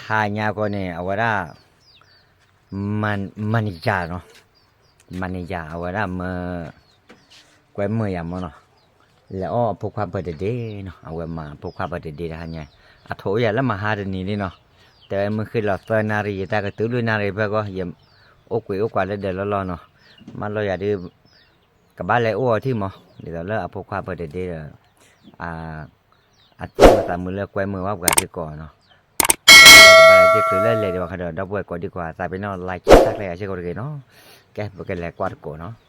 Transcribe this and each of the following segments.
ဟါညါခီန့ၣ် အဝဲဒၣ် မၤန့ၢ်ယၤနီၤ, မၤန့ၢ်ယၤ အဝဲဒၣ်မၢ ကွဲမုာ်ယၤမၢ်နီၤ, လဲၤအီၣ်အဖိခွါ birthday နီၤ, အဝဲမၤအဖိခွါ birthday တဟါညါ, အထိးအိၣ်ယၤလၢမဟါတနံၤလံနီၤ, တဲဝဲမုၢ်ဃ့ၢ်လီၤသၢနၣ်ရံၣ် ယတၢ်ကတုၤလွံၢ်နၣ်ရံၣ်ဖဲကီၢ် ယအိၣ်ကွံာ်အိၣ်ကွၢ်လၢဒဲးလီၤလီၤနီၤ, မၢလီၤယၤဒုး ကဘၣ်လဲၤအိၣ်အီၤထံၣ်မး, ဒ်သိးလၢအဖိခွါ birthday ဒီး အသးမုာ်သးမုာ်လၢကွဲမုာ်ဘၣ်ပှၤစ့ၢ်ကီးနီၤ, ကဘၣ်လဲၤတ့ၢ်ချုးလၢလဲၤဒံးဘၣ်ဃးဒီး ဒီပုၢ်ဝဲၢ်ကိးဒံကိးဂၤသးပ့ၤနီၣ် like ဆဲး subscribe ယၤစ့ၢ်ကီးတဂ့ၤနီၤ, ကဲ ပကလဲၤကွၢ်တကိးနီၤ,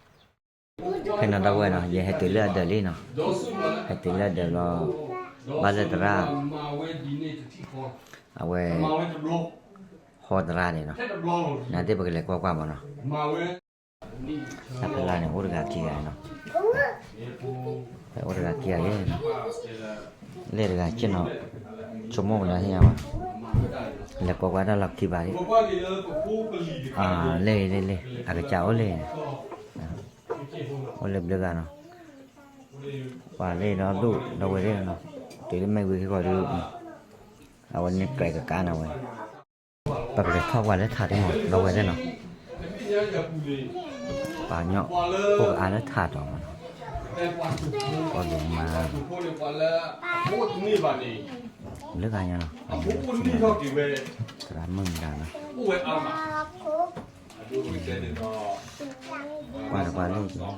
ဖဲနီၤ ဒီပုၢ်ဝဲၢ်နီၤ ယဟဲတုၤလၢအဒၢးလံနီၤ, ဟဲတုၤလၢအဒၢးလီၤ, ဘၣ်လၢသရၣ် အဝဲ ဟီသရၣ်န့ၣ်နီၤ, နသ့ၣ်ပကလဲၤကွၢ်ကွၢ်မးနီၤ တၢ်ဖဲလၢ်န့ၣ် အိၣ်တဂၤခံဂၤနီၤ, အိၣ်တဂၤခံဂၤယဲနီၤ, လဲၣ်တဂၤဆ့ၣ်နီၤ, ဆိကမိၣ်မနုၤဟ့ၣ်ညါဝဲ, လဲၤကွၢ်ကွၢ်တၢ်လီၢ်ခံဘၣ်လံ, လဲၣ်လဲၣ်လဲၣ် အကစၢ်အိၣ်လဲၣ်, အိၣ်လၢဘျုးဂၤနီၤ, ပှၤလၢဒီဒူၣ်ဒီဝဲသ့ၣ်နီၤ, တုၤလၢမ့ၢ်ဝံၤဟ့ၣ်ဃီၤဒုး, အဝဲန့ၣ်ကြဲးကကါန့ၣ်ဝဲ ပကလဲၤထီၣ်ကွၢ်လၢထးဒ်မး ဒီပုၢ်ဝဲၢ်သ့ၣ်နီၤ, ပှၤကညီ အိၣ်ကအါလၢထးဒီးမးနီၤ, ပှၤဒိၣ်မး လၢဂၤညါနီၤ, သရၣ်မုၣ်မတၤနီၤ, ကွၢ်တကွၢ်လၢ မၤ, ဒ်န့ၣ်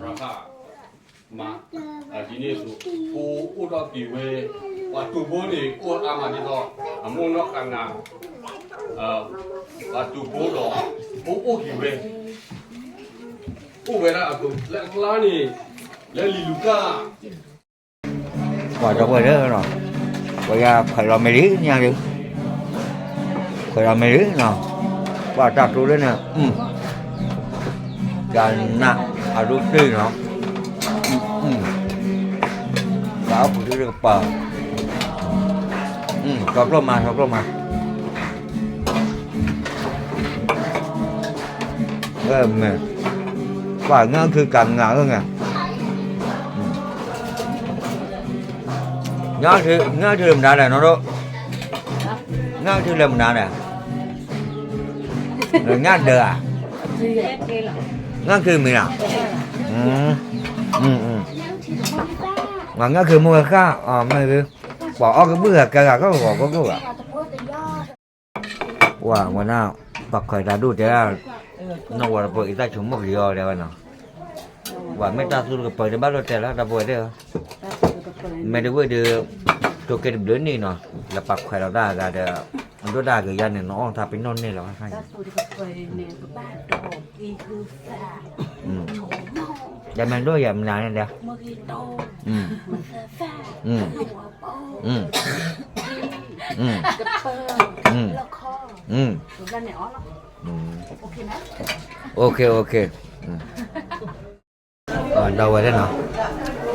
အသိး ဖိအိၣ်ထီၣ်က့ၤဝဲ, ပှၤတူၢ်ဖိန့ၣ် အိၣ်အါမးဒ်သိး အမိၢ်နီၢ်ဃာ်နၤ, ပှၤတူၢ်ဖိဒီး ဖိအိၣ်က့ၤဝဲ, အိၣ်ဝဲဒၣ်အသိး လၢအကျါန့ၣ် လၢလံာ်လူၤကၣ် ပှၤဒီပုၢ်ဝဲၢ်သ့ၣ်နီၤ, ပှၤယၤခွဲးလီၤမ့ၢ်လံညါဒုး, ခွဲးလီၤမ့ၢ်လံနီၤ, ပှၤတၢ်ကျိလၢန့ၣ်, ကနၣ်အဒိၣ်တ့ၢ်နီၤ, ပှၤအိၣ်ပူၤတ့ၢ်ကပၤ, ထီကျိမး ထီကျိမး မ့ၢ်, ပှၤငါၢ်ခုကၤငါၢ်ဧၢ, ငါၢ်ခုလၢမနုၤလဲၣ် နီၢ်ဒိၣ်, ငါၢ်ခုလၢမနုၤလဲၣ်, ငါၢ်ဒၢးဧါ, ငါၢ်ခုမ့ၢ်ဧါ, ပှၤငါၢ်ခုမိၢ်ဝဲဃၣ်, မ့ၢ်, ပှၤအီၣ်ကဘုၣ်ဂၤကဲဂၤကီၢ်ဂီၤကီၢ်ကီၢ်ဂၤ ပှၤဝဲဒၣ်, ပှၤခွဲးတၢ်ဒိၣ်တဲဒၣ်, နီၢ်ဝဲတပၢၤအံသၣ်ဆိကမိၣ်ကလံၤအီၤတဲဝဲနီၤ, ပှၤမ့ၢ်တၢ်သူတကပၤဒုးဘၣ်လိာ်တဲလီၤ ဒီပုၢ်ဝဲၢ်သ့ၣ်ဧၢ, မ့ၢ်တဝ့ၢ်ဒုး, တိၤကဲတဘျုးနံၣ်နီၤ, လၢပှၤခွဲးလီၤတၢ်အဂၤဒီး, ဒိၣ်တၢ်ဂ့ၤယါန့ၣ် နအီၣ်တၢ်ပ့ၤနီၣ်န့ၢ်လီၤ, ယမ့ၢ်ဒိၣ်ယၤမနုၤန့ၣ်ဒီး, ဒီပုၢ်ဝဲၢ်သ့ၣ်နီၤ,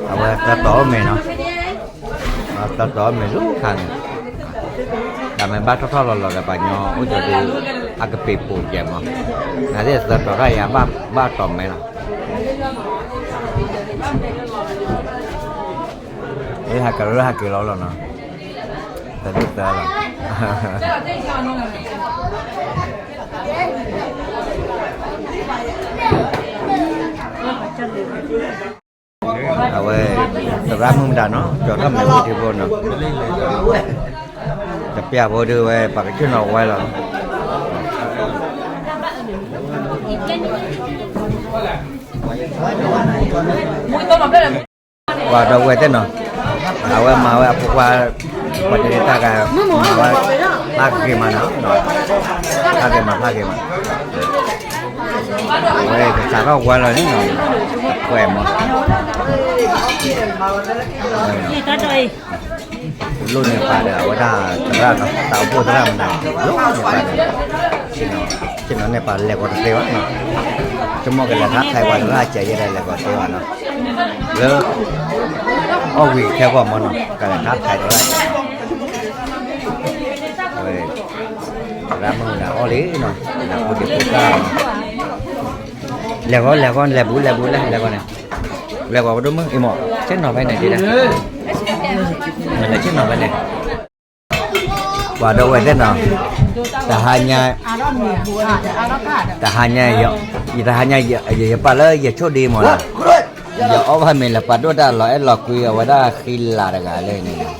အဝဲသၢတီၤအိၣ်မ့ၤနီၤ, သၢတီၤအိၣ်မ့ၤလၢခါန့ၣ်, တၢ်မ့ၢ်ဘၣ်ထီၣ်ထီၣ်လီၤလီၤဒီးပှၤညီအိၣ်ကၠီဒုး, အကပ့ၤပိာ်ယဲၢ်မး, နသ့ၣ်သၢတီၤတၢ်ယၤဘၣ်တီၤမဲလီၤ လၢဟးက့ၤလီၤလၢဟးက့ၤလီၤလီၤနီၤ, သၢဒိၣ်သၢလီၤ, အဝဲ, သရၣ်မုၣ်မတၤနီၤ ကၠီၤထီၣ်မဲာ်ဖိထံဖိနီၤ, တပျၢ်ဖိဒုးဝဲ ပှၤကဆ့ၣ်နီၤဝဲလီၤ ပှၤဒီပုၢ်ဝဲၢ်သ့ၣ်နီၤ, အဝဲမၤဝဲအဖိခွါ, ပှၤတဒ့တၢ်ဂၤ, မၤဝဲ, ဖျါဂ့ၤမးနီၤ, ဖျါဂ့ၤမး ဖျါဂ့ၤမး, အဝဲကစးထီၣ်ဝဲလီၤန့ၣ်နီၤ, အခွဲးမး လိၣ်န့ၢ်ပာ်ဒီး အဝဲဒၣ်သရၣ်နီၤ, တၢ်အိၣ်ဖှိၣ်သရၣ်မနုၤ, လိၣ်န့ၢ်ပာ်ဒီး, ဆ့ၣ်နီၤန့ၣ်ပာ်လဲၤကီးတသ့ဘၣ်နီၤ, ဆိကမိၣ်ကလဲၤထါထဲပှၤသရၣ်စဲးယဲဒၣ်လဲၤကီးတသ့ဘၣ်နီၤ, လၢ, အီၣ်ဝံၤခဲကီၢ်မနီၤ ကလဲၤထါထဲသရၣ်စဲး, ဝဲ, သရၣ်မုၣ်ဒၣ်အီၣ်လံနီၤ, ဖိဒံဖိသၣ်, လဲၤဂီၤလဲၤဂီၤ လဲၤဘူးလဲၤဘူးလဲၤလဲၤဂီၤန့ၣ်, လဲၤဂီၤပဒိၣ်မုၣ်အံၤမး, ဆ့ၣ်နီၤဖဲန့ၣ်ဒ်လဲၣ်, လဲၤဆ့ၣ်နီၤဖဲန့ၣ် ပှၤဒီပုၢ်ဝဲၢ်သ့ၣ်နီၤ, တဟါညါ, တဟါညါ, ယတဟါညါ ယပာ်လၢယဆိၣ်ဒ့မ့ၢ်နီၤ, ယအီၣ်ဘၣ်မ့ၤလၢပှၤဒိၣ်တၢ်လီၤအဲၣ်လီၤကွံအဝဲဒၣ်ဃံလၤတဂၤလဲၣ်န့ၣ်,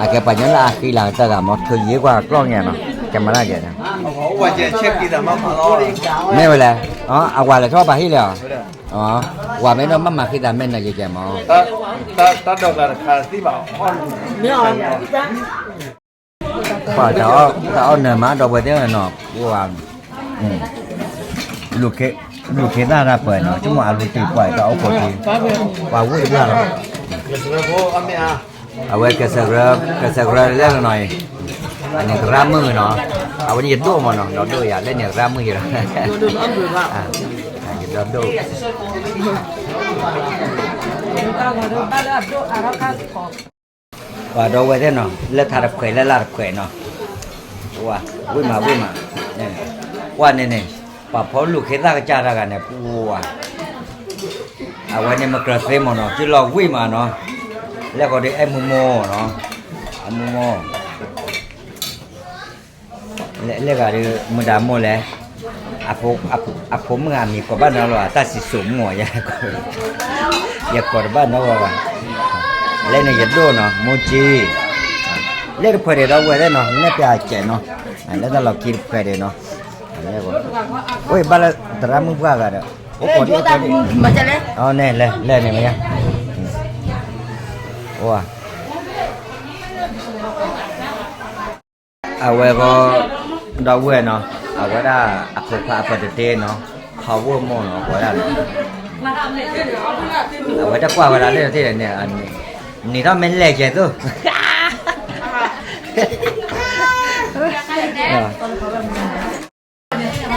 အကဲပှၤညီလၢအဃံလၤတဂၤမ့ၢ် ထုးယ့ကွၢ်ကျီၢ်ညါနီၤ, ကဲမၤတၢ်ကဲ, မ့ၢ်ဝဲလဲၣ်, အဝၤလဲၤထီၣ်ဘၣ်ဟံၣ်လၢၤ, ဝၤမ့ၢ်ဒိၣ်မးမၤဃံသးမဲာ်နၤယကဲမ့ၢ် ပှၤတၢ်အီၣ်, တၢ်အီၣ်နၢၤမးဒီပုၢ်ဝဲၢ်သ့ၣ်နီၤ, လူၤခ့သၣ်တၢ်ပှဲၤနီၤ, ဆိကမိၣ်အလူၤတံၢ်ပှဲၤတၢ်အိၣ်ခိးတံၢ်, ပှၤဝံၣ်တဘၣ်လီၤ, အဝဲကစၢ်ကရၢ, ကစၢ်ကရၢလဲၣ်နီၤ, အန့ၣ်ကရၢမုၣ်နီၤ, အဝဲန့ၣ်ယဒိၣ်မးနီၤ, ဒီးဒိၣ်ယၤလဲၣ်န့ၣ်ကရၢမုၣ်ယၤ, ယဒီဒိၣ် ပှၤဒီပုၢ်ဝဲၢ်သ့ၣ်နီၤ, လၢထးတဖှဲးလၢလၢ်တဖှဲးနီၤ, ဝံၣ်မးဝံၣ်မး, ကွၢ်န့ၣ်န့ၣ်, ပှၤဖီလူၤခ့သၣ်ကစၢ်တဂၤန့ၣ် ပှၤ, အဝဲန့ၣ်မကြၢးသ့မ့ၢ်နီၤ, စုလီၤဝံၣ်မးနီၤ, လဲၤဃီၤဒီးအဲၣ်မူမိၢ်နီၤ, အမူမိၢ် လဲၤဂၤဒီး မုၢ်ဒၣ်မိၢ်လဲၣ်, အဖိမုၣ်အမံၤကိးဘၣ်နီၤလီၤ, တၢ်စံၣ်စိၤမိၢ်, ယကိးတဘၣ်နီၤဘၣ်, လဲၣ်န့ၣ်ယဒိၣ်နီၤ, မိၢ်ကၠံ, လဲၣ်တဖှဲးဒဲးဒီပုၢ်ဝဲၢ်သ့ၣ်နီၤ, နဲၣ်ပျးအစဲးနီၤ, လၢတၢ်လီၢ်ခံတဖှဲးဒဲးနီၤ, အိၣ်ဘၣ်လၢသရၣ်မုၣ်ပှၢ်ဂၤဒီး, အိၣ်ကိးဒံးအိၣ်ကိးဒံး, န့ၣ်လဲၣ်လဲၣ်န့ၣ်မ့ၢ်, အိၣ် အဝဲဃီ, ဒီပုၢ်ဝဲၢ်နီၤ, အဝဲဒၣ်အဖိခွါအပတတ့နီၤ, ထီဘိၣ်မိၢ်နီၤ ကိးဒၣ်နီၤ, အဝဲတကွၢ်ဝဲဒၣ်လၢတ့ၢ်န့ၣ်, နံၤထီၣ်မ့ၢ်လဲၤကဲသိး,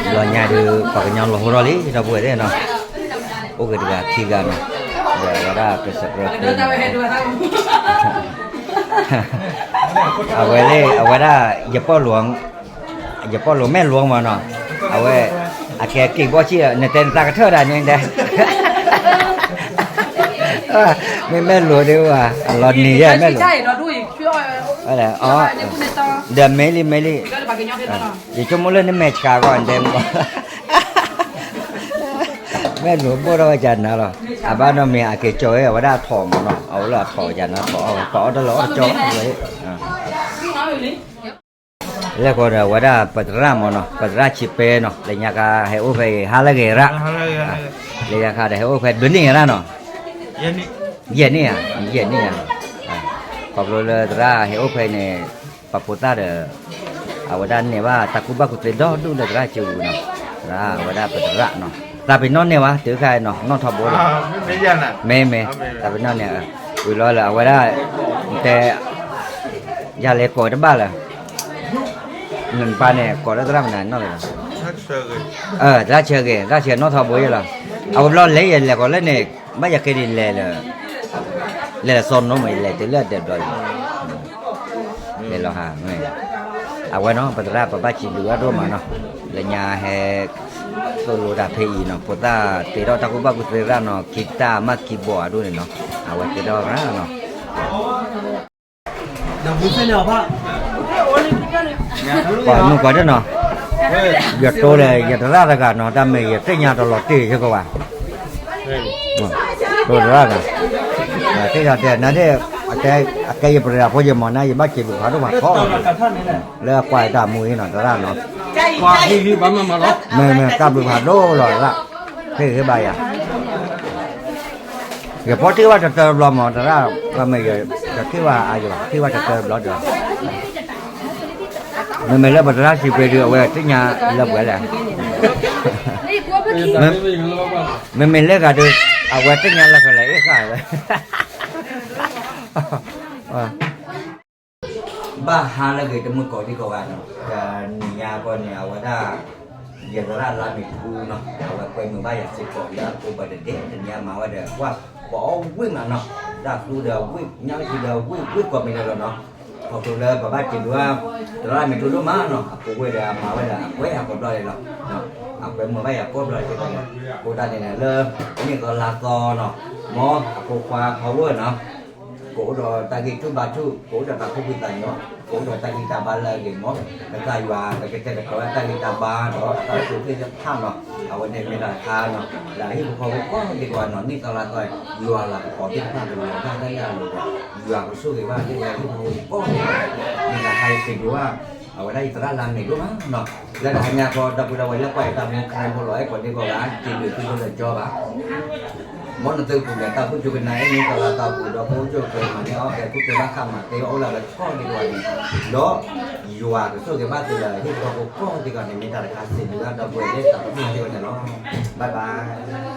လီၤညါဒီး ပှၤကညီလီၤဟိထီၣ်လံ ဒီပုၢ်ဝဲၢ်သ့ၣ်နီၤ, အိၣ်က့ၤတဂၤခံဂၤနီၤ, ဒီးအဝဲဒၣ်ကစၢၢ်ကရၢ, အဝဲလၢ အဝဲဒၣ် ယပီၣ်လိၤ, ယပီၣ်လိၤမဲာ်လိၤမးနီၤ, အဝဲ အကဲက့ၤဘီၣ်ဆံၣ် နတဲနသးကထၢၣ်ဒၣ်န့ၣ်ဒဲး, မ့ၢ်မဲာ်လိၤဒ်ဝဲ, အလီၤနံၤယဲၢ်မဲာ်လိၤ, ဒီးမ့ၢ်လံမ့ၢ်လံ, ယဆိကမိၣ်လၢနမဲာ်ဆှးဂီၢ်ဒဲးမး, မဲာ်လိၤဘိၣ်ထီၣ်ဝဲကနၤလီၤ, အဘၣ်နီတမံၤ အက့ၤကၠီၤဝဲ အဝဲဒၣ်အထီၣ်မးနီၤ, အဝဲလၢအထီၣ်ကနၤထီၣ်အီၣ်ဝဲ ပှၤအီၣ်တၢ်လီၤအီၣ်တကၠီဝဲ, လဲၤဃီဒီး အဝဲဒၣ်ပသရၣ်မးနီၤ, ပသရၣ်ဆံးပဲနီၤ, လၢညါခါဟဲအိၣ်ဖဲအံၤ ဟါလၢအဂ့ၤရၣ်, လၢညါခါဒီးဟဲအိၣ်ဖဲဒုးန့ၢ်ရၣ်နီၤ, ယဲၢ်န့ၢ်ဧါ, ယဲၢ်န့ၢ်ဧါ, ခီဖျိလၢသရၣ်ဟဲအိၣ်ဖဲန့ၣ် ပှၤဖိသၣ်ဒီး အဝဲဒၣ်န့ၢ်ဘၣ်တၢ်ကူၣ်ဘၣ်ကူၣ်သ့ဒီဒူၣ်လၢသရၣ်စုပူၤနီၤ, သရၣ်အဝဲဒၣ်ပသရၣ်နီၤ, သးပ့ၤနီၣ်န့ၢ်ဝဲ တုၤခါနီၤ နီၢ်ထီဘိလီၤ, မ့ၢ်မ့ၢ်, သးပ့ၤနီၣ်န့ၢ်, ဝံၤလီၤလၢအဝဲဒၣ်, တဲ, ယၤလဲၤကိးတဘၣ်လၢ နပၢ်န့ၣ် ကိးလၢသရၣ်မနုၤနီၢ်လဲၣ်, သရၣ်ဆၢဂ့ၤ, သရၣ်ဆၢနီၢ်ထီဘိယဲလီၤ, အဝဲဘျီလဲၤယလဲၤကိးလၢန့ၣ်, ဘၣ်ယၤက့ၤဒ်လဲၤလၢ, လဲၤလၢစီၤနိမ့ၢ်လဲၤတုၤလၢအဒဲးဘျီ, လဲၤလီၤဟး, အဝဲနီၤ ပသရၣ်ပဘၣ်စံးဘျုးအဒိၣ်မးနီၤ, လၢညါဟဲ သိၣ်လိတၢ်ဖဲအံၤနီၤ, ဖိသၣ်တ့ထီၣ်တၢ်ကူၣ်ဘၣ်ကူၣ်သ့သရၣ်နီၤ, ကံတၢ်မၤကံဘိးအဒိၣ်န့ၣ်နီၤ, အဝဲတ့ထီၣ်ရၣ်နီၤ ပှၤမုၣ်ကီးဒၣ်နီၤ, ယတိလဲၣ် ယတရၣ်တဂၤနီၤ, တၢ်မ့ၢ်ယသ့ၣ်ညါတလီၤတံၢ်ယကဝဲ, တိတရၣ်တဂၤ, သ့ၣ်ညါတဲနၤဒ်, အကဲယပရၢဖိယမၤနၤ ယဘၣ်စံးဘျုးဖးဒိၣ်မးထီၣ်, လၢအကွၢ်တၢ်မူအံၤနီၤ တရၣ်နီၤ, မ့ၢ်မ့ၢ်တၢ်ဘျုးဖးဒိၣ်လီၤတရၣ်, ဟ့ၣ်ဂ့ၤဘၣ်ယၤ ယဖီၣ်တ့ၢ်ဘၣ်တတၢၢ်တဘျီမး တရၣ်, မ့ၢ်ယတ့ၢ်ဘၣ်အါယဘၣ် တ့ၢ်ဘၣ်တတၢၢ်တဘျီဒီး, မ့မ့ၢ်လၢပတရၣ်စံးပှဲၤဒုး အဝဲသ့ၣ်ညါလၢပှဲၤလဲၣ်, မ့မ့ၢ်လၢဂၤဒုး အဝဲသ့ၣ်ညါလၢပှဲၤလဲၣ် အ့ၣ်ဃာ်ဝဲ ဘၣ်ဟါလၢဂ့ၤတမုၢ်ကိးဒံကိးဂၤနီၤ, တနံၤညါအဂီၢ်န့ၣ် အဝဲဒၣ် ယသရၣ်လါမ့ၢ်ထူနီၤ, အဝဲကွဲမုာ်ဘၣ်ယၤစ့ၢ်ကီးလၢအအိၣ်ဘၣ်တဒဲး တနံၤညါမၤဝဲဒီး ကွၢ်ပှၤအီၣ်ဝံၣ်မးနီၤ, တၢ်ဃုဒီးဝံၣ် ညါလၢခံဒီးဝံၣ် ဝံၣ်ကိးမံၤလီၤနီၤ, ခီဖျိလၢပဘၣ်စံးဘျုး သရၣ်မ့ၢ်ထူဒိၣ်မးနီၤ, အပူၤကွံာ်ဒီးအမၤဝဲဒီးအကွဲးအကိးဘျီလံလီၤ, အကွဲမုာ်ဘၣ်ယၤကိးဘျီလံ, အဃိသတးန့ၣ်လၢ နံၣ်သီလါသီနီၤ, မ်အဖိခွါဟီဝဲနီၤ ကအိၣ်ဒီးတၢ်ဂံၢ်ဆူၣ်ဘါဆူၣ် ကအိၣ်ဒီးတၢ်သူၣ်ဖှံသးညီ ပအိၣ်ဒီးတၢ်ဂံၢ်တၢ်ဘါလၢအဂ့ၤမး, ကစၢ်ယွၤကကတဲာ်ကတီၤဝဲတၢ်ဂံၢ်တၢ်ဘါဒီးအတၢ်အိၣ်ဆူၣ်အိၣ်ချ့သ့ၣ်တဖၣ်နီၤ, အဝဲန့ၣ်မ့ၢ်တၢ်တခါနီၤ, လၢအဟံၣ်ဖိဃီဖိကိးဒံကီးနီၤ, နံၣ်သီလါသီ ယွၤလၤကပီၤသ့ၣ်တဖၣ်ကလီၤဘၣ်တၢ်လၢအလိၤဒီး ယွၤကဆိၣ်ဂ့ၤဘၣ်လၢအဟံၣ်ဖိဃီဖိကိးဒံကီး, မ့ၢ်တၢ်တခါအံၤစံးဘျုးဘၣ် အဝဲဒၣ်ယသရၣ်လၢအမ့ၢ်ဒိၣ်မးနီၤ, လၢတဟါညါဃီဒီပုၢ်ဒီဝဲၢ်လၢကွၢ်ယတၢ်မူ ခရံာ်ဖိလီၤအဲၣ်ကိးဒံကီးဂၤ စံးဘျုးသုလၢကၠီဘၣ် မ်နသုကပူၤဖျဲးတၢ်အိၣ်ဖှိၣ်ကၠိကနၣ် အဲၣ်နံၣ်သီလါသီပူၤ ဒီးဖိကၠိကမၤန့ၢ်အီၣ်ကဲ ကူၣ်ကဲဘၣ်ဃးမၤသ့အီၣ်အိၣ်လၢအဝဲကိးဒံကီးန့ၣ်, ဒီးယွၤကဆိၣ်ဂ့ၤဘၣ်သုလၢဟံၣ်ဖိဃီဖိကိးဒံကီးန့ၣ် မ့ၢ်တၢ်တခါစံးဘျုးဘၣ်ဒီပုၢ်ဝဲၢ်လၢသးသမူသ့ၣ်ဝဲန့ၣ်လီၤ. Bye bye.